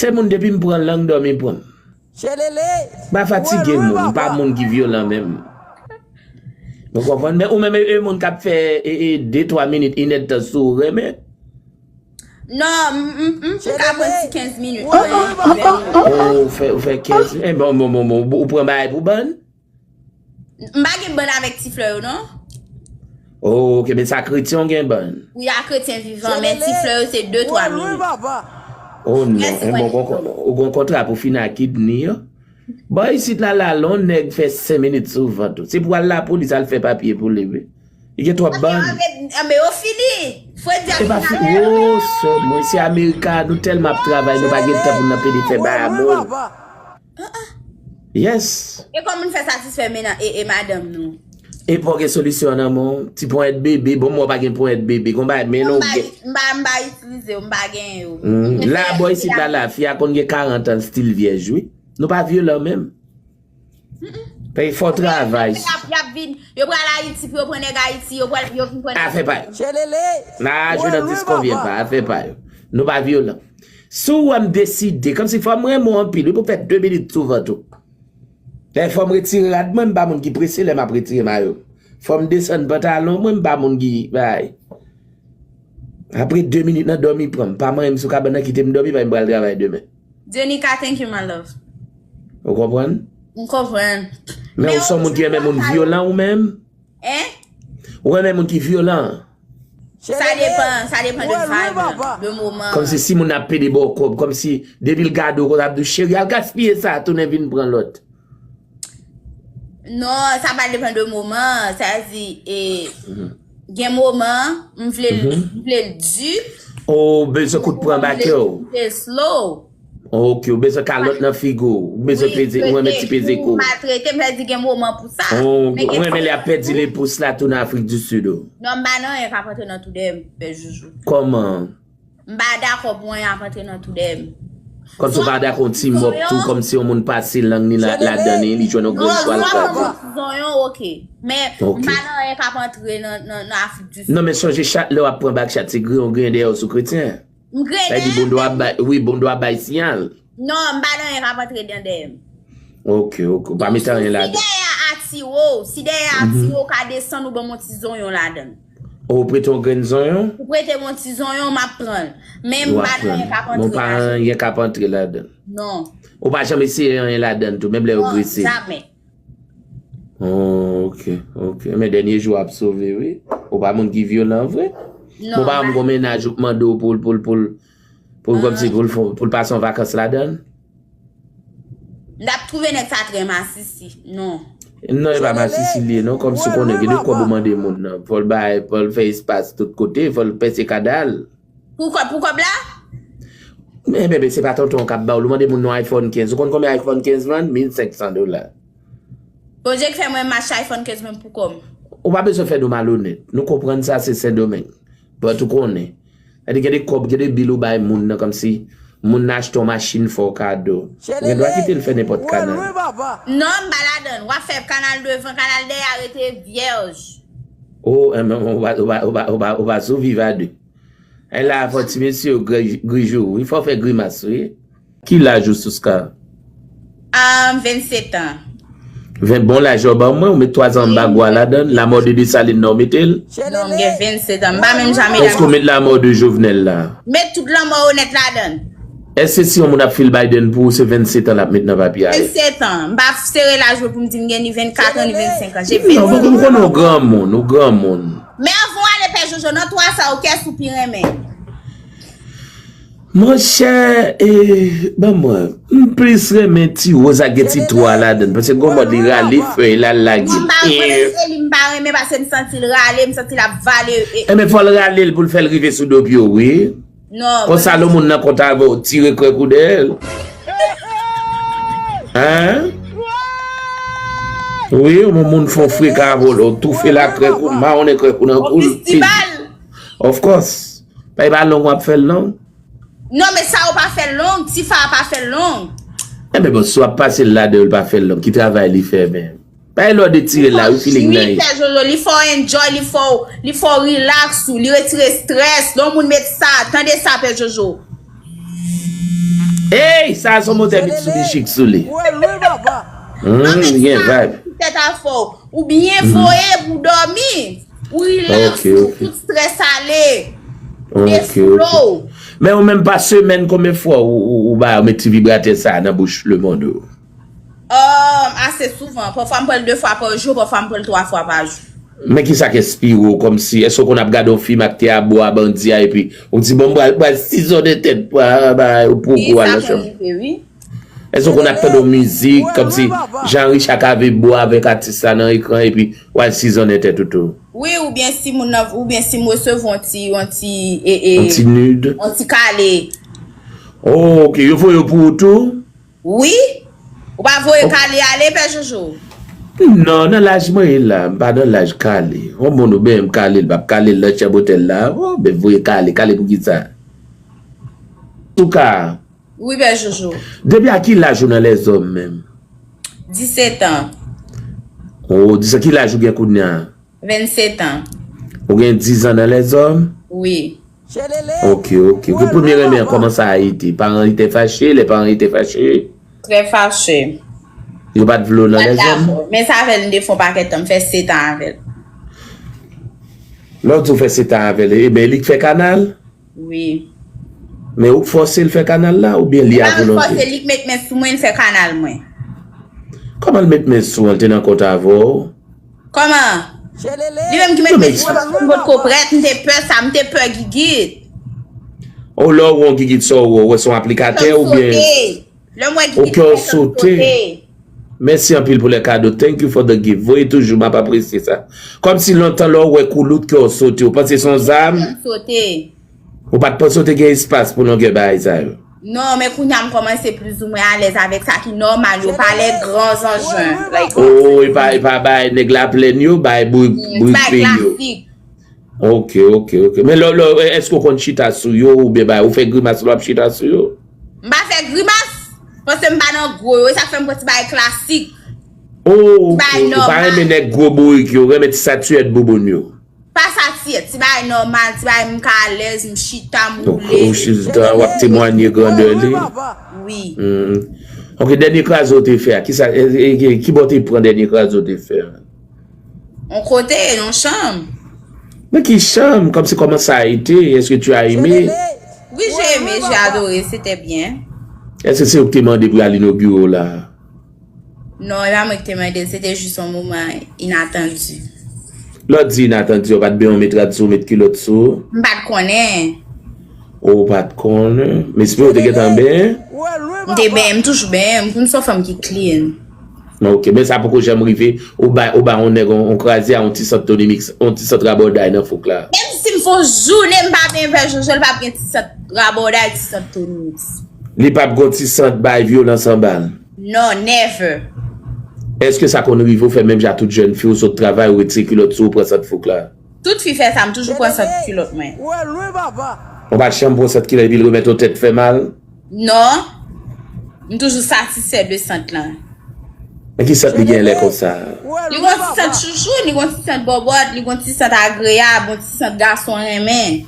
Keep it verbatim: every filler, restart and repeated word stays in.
Se moun depi m pran lang dòmi pran m. Pa fatige moun, m pa moun ki vyolan menm. Ou konprann? Men ou menm e, e moun k ap fè e, e, de, twa minit, inèdtan si w renmen. Non, m, m, m, m ka pran ti kenz minit mwen. Oh, ou fè, ou fè kenz minit. Eh, bon, bon, bon, bon, ou pran bagay pou bann? M pa gen bann avèk ti flè yo, non. Oh, ok, men sa kretyen w gen bann. Wi, a kretyen vivan, men ti flè yo se de, twa minit. Oh non, eh, bon, ou gon kontra pou fini ak kidney yo. Bò isit la la, lè yon nèg fè senk minit sou vant ou, se pou al lapolis al fè papye pou li, wi. Li gen twòp bann. Anben yo fini. Fredi a fini avè yo. Oh, sè mwen, se Amerika, nou tèlman ap travay, nou pa gen tan pou n ap pede fè bagay a moun. Yes. E kòman n fè satisfè menaj e, e madanm nou? E pa w gen solisyon nan men w? Ti ponyèt bebe, bon, mwen pa gen ponyèt bebe, gon bagay men non. M pa, m pa itilize yo, m pa gen yo. La, bò isit la, la, fi a konn gen karant an, l still vyèj, wi. Nou pa vyolan menm. Paske fò travay. Y ap, y ap vin, yo pral Ayiti pou yo pran nèg Ayiti, yo pral, yo vin pran nèg. Afè pa yo. N a jwe nan dis konbyen pa, afè pa yo. Nou pa vyolan. Si w wè m deside, kòmsi fò m renmen w anpil, wi, pou fè de minit sou vant ou. Lè fò m retire rad mwen, m pa moun ki prese lè m ap retire mayo m. Fò m desann pantalon mwen, m pa moun ki bay. Apre de minit nan dòmi pran m. Pa manyen m sou kabann nan, kite m dòmi, paske m pral travay demen. Jenica, thank you, my love. Ou konprann? M konprann. Men ou se yon moun ki renmen moun vyolan ou menm? Hein? Ou renmen moun ki vyolan? Sa depan, sa depan de vibe, de moman. Kòmsi si moun ap pede ba w kòb, kòmsi depi l gade w konsa ap di w, cheri, al gaspiye sa, tounen vin pran lòt. Non, sa pa depan de moman, sa di, e, gen moman, m vle, m vle l di. Ou bezwen kout pran ba kè w. M vle l slow. Ok, ou bezwen kalòt nan figi w, ou bezwen peze, ou renmen ti peze kou. Maltrete, m vle di gen moman pou sa. Ou renmen lè y ap pèdi lepous la tou nan Afrik di Sid ou. Non, m pa nan anyen k ap antre nan toudè m, pè Joujou. Kòman? M pa dakò pou anyen ap antre nan toudè m. Kòmsi ou pa dakò yon ti mòp tou, kòmsi yon moun pase lang li ladan li, li jwenn yon grenn pwa l kraze. Zonyon, ok. Men, m pa nan anyen k ap antre nan, nan, nan Afrik di Sid. Non, men sonje chat, lè w ap pran bak chat, se griyen w griyen dèyè w sou kretyen. M griyen dèyè. Sa vle di bon dwa bay, wi, bon dwa bay siyal. Non, m pa nan anyen k ap antre nan dèyè m. Ok, ok. Ou pa mete anyen ladan. Si dèyè a atire w, si dèyè a atire w, ou ka desann ou ban m yon ti zonyon ladan l. Ou prete yon grenn zonyon? Ou prete m yon ti zonyon, m ap pran l. Men m pa nan anyen k ap antre ladan l. Men w pa nan anyen k ap antre ladan l. Non. Ou pa janm eseye anyen ladan l tou, menm lè yo grese. Non, jamè. Oh, ok, ok. Men dènye jou ap sove, wi. Ou pa moun ki vyolan vre. Non. Ou pa janm gon mennaj ou k mande w pou l, pou l, pou l, pou l kòmsi pou l fè, pou l pase yon vakans ladan l. M t ap twouve nèg sa trè masisi. Non. Non, e pa masisi li ye, non. Kòmsi w konnen, gen de kòb ou mande moun nan. Fò l bay, fò l fè espas tout kote, fò l pèse kada l. Pou kòb, pou kòb la? Men bebe, se pa tonton w k ap ba w l, ou mande moun yon iPhone kenz. Ou konn konbyen iPhone kenz vann? Mil senk san dola. Bondye k fè mwen m achte iPhone kenz mwen pou kò m. Ou pa bezwen fè nou malonèt. Nou konprann sa, se Sendomeng. But ou konnen. Sa vle di gen de kòb, gen de bil ou bay moun nan, kòmsi moun nan achte yon machin fè w kado. Ou gen dwa kite l fè nenpòt kanal. Non, m pa ladan l. W ap fè kanal devan, kanal dèyè a rete vyèj. Oh, enben, ou pa, ou pa, ou pa, ou pa, ou pa sou viv a de. E la, fò ti mesye yo gri-, grijou, wi, fò fè grimas, wi. Ki laj ou, Souska? Ah, vennsetan. Ven, bon laj ou ban mwen, ou met twazan anba gwa ladan l, lanmò de Desalin nan ou mete l? Non, m gen vennsetan. M pa menm jan met. Èske ou met lanmò de Jovenel la? Met tout lanmò yo nèt ladan l. Èske si yon moun ap fil Biden pou ou, se vennsetan l ap met nan papye a? Vennsetan. M pa sere laj mwen pou m di m gen ni vennkat an, ni vennsenk an. Non, bon, ou konnen ou granmoun, ou granmoun. Men anvan w ale, Pè Jojo, nan twa sa yo, kiyès ou pi renmen? Monchè, e, ban mwen, m plis renmen ti woz ak gen ti twa ladan l, paske gon mòd li rale fèy la, l lage l. Non, m pa renmen, se li m pa renmen, paske m santi l rale, m santi l ap vale. Enben, fò l rale l pou l fè l rive sou do pye w, wi. Non. Konsa, lè moun nan kont avè w, tire krèk ou dèyè l. Hein? Wi, yon moun fè w freka avè w, toufe la krèk ou, mawonnen krèk ou nan kou l. Of course. Pa e pa long w ap fè l long? Non, men sa yo pa fè l long, ti fa a pa fè l long. Enben bon, si w ap pase l ladan yo, l pa fè l long, ki travay li fè menm? Pa e lè w detire l la, wi, feeling nan ye. Wi, Pè Jojo, li fè w enjoy, li fè w, li fè w relax ou, li retire strès. Lè yon moun met sa, tande sa, Pè Jojo. Ey! Sa se yon modèl Mitsubishi k sou li. Wè lwen papa. Hmm, li gen vibe. Tèt a fò. Ou byen voye pou dòmi. Ou relax, Ok, ok. Tout strès ale. Ok, ok. Flow. Men ou menm pa semèn, konbyen fwa ou, ou, ou ba yo met ti vibratè sa nan bouch lemonn ou? Um, ase souvan. Pafwa m pran l de fwa pa jou, pafwa m pran l twa fwa pa jou. Men ki sa k enspire w kòmsi? Èske w konn ap gade yon fim ak te a bwa bandi a epi ou di bon m pral pral sizonnen tèt pwa ba ou poko al nan chanm? Wi. Èske w konn ap tande yon mizik kòmsi Jean Richard Cavé bwa avèk atis la nan ekran epi w al sizonnen tèt ou tou? Wi, oubyen si moun nan, oubyen si m resevwa yon ti, yon ti, e, e, Yon ti nude? Yon ti kale. Oh, ok, yo voye w pou ou tou? Wi. Ou pa voye kale ale, pè Jojo? Non, nan laj mwen ye la, m pa nan laj kale. Yon moun ou ben m kale, l p ap kale l nan chanm otèl la. Oh, ben voye kale, kale pou ki sa? Antouka, Wi, pè Jojo. Depi a ki laj ou nan lèzòm menm? Disèt an. Oh, disèt, ki laj ou gen kounye a? Vennsèt an. Ou gen diz an nan lèzòm? Wi. Ok, ok. Ke premye renmen an kòmanse a ete? Paran ete fache, lè paran ete fache? Trè fache. Yo pa t vle w nan lèzòm? Men sa fè l m te fè yon pakèt tan, m fè sèt an avè l. Lè w di w fè sèt an avè l, e ben li k fè kanal? Wi. Men ou k fòse l fè kanal la oubyen li a volonte? Fòse li k met men sou mwen, l fè kanal mwen. Kòman l met men sou an, l te nan kont avè w? Kòman? Li menm ki met men sou mwen, m potko prèt, m te pè sa, m te pè gigit. Ou lè w wè yon gigit sa w wè, w wè se yon aplikatè oubyen? Lè m wè gigit Ou kè w sote. Mèsi anpil pou lè kado. Thank you for the gift. Voye toujou, m ap apresye sa. Kòmsi lontan lè w wè koulout kè w sote, ou panse se yon zam? Sote. Ou pa t panse w te gen espas pou longè bagay sa yo? Non, men kounye a m kòmanse plizoumwen alèz avèk sa ki nòmal yo, pa lè gran zanjan. Like, Oh, e pa, e pa bay nèg laplèn yo, bay bourik bourik peyi yo. Klasik. Ok, ok, ok. Men lè, lè, èske w konn chita sou yo oubyen bay, ou fè grimas lè w ap chita sou yo? M pa fè grimas, paske m pa nan gwo yo, e sa k fè m pran ti bagay klasik. Oh, ok. Bay Ou pa nòmal. Renmen nèg gwo bourik yo, renmen ti satiyèt bouboun yo. Pa satiyèt, ti bagay nòmal, ti bagay m ka alèz, m chita, m Donk, woule. Ou chita, w ap temwanye grandè li. Wi. Hmm. Ok, dènye kraze w te fè a, ki sa, e, e, e, ki bò w te pran dènye kraze w te fè a? On kote, yon chanm. Men ki chanm, kòmsi kòman sa a ete, èske tu as aimé? Wi, j'ai aimé, j'ai adoré, c'était bien. Èske se ou ki te mande pou y al inogire w la? Non, e pa mwen ki te mande l, se te jis yon moman inatandi. Lè w di inatandi, w pa t benyen w met rad sou, w met kilòt sou? M pa t konnen. Ou pa t konnen? M espere w te gentan benyen? M te benyen, m toujou benyen, m konn se yon fanm ki clean. Ok, men sa poko janm rive, ou bay, ou bay yon nèg yon, yon kraze a yon ti sant Tony Mix, yon ti sant rabòday nan fouk la. Menm si m fè yon jounen m pa benyen pè Jojo, l p ap gen ti sant rabòday, ti sant Tony Mix. Li p ap gon ti sant bay vyolans anba l. Non, never. Èske sa konn rive w fè menm jan tout jèn fi, ou sot travay, ou retire kilòt sou, ou pran sant fouk la? Tout fi fè sa, m toujou pran sant kilòt mwen. Wè lwen papa. Ou pa t janm pran sant kilòt epi l remèt ou tèt fè mal? Non. M toujou satisfè de sant lan. Men ki sant li gen lè konsa? Li gon ti sant chouchou, li gon ti sant bòbòt, li gon ti sant agreyab, gon ti sant gason renmen.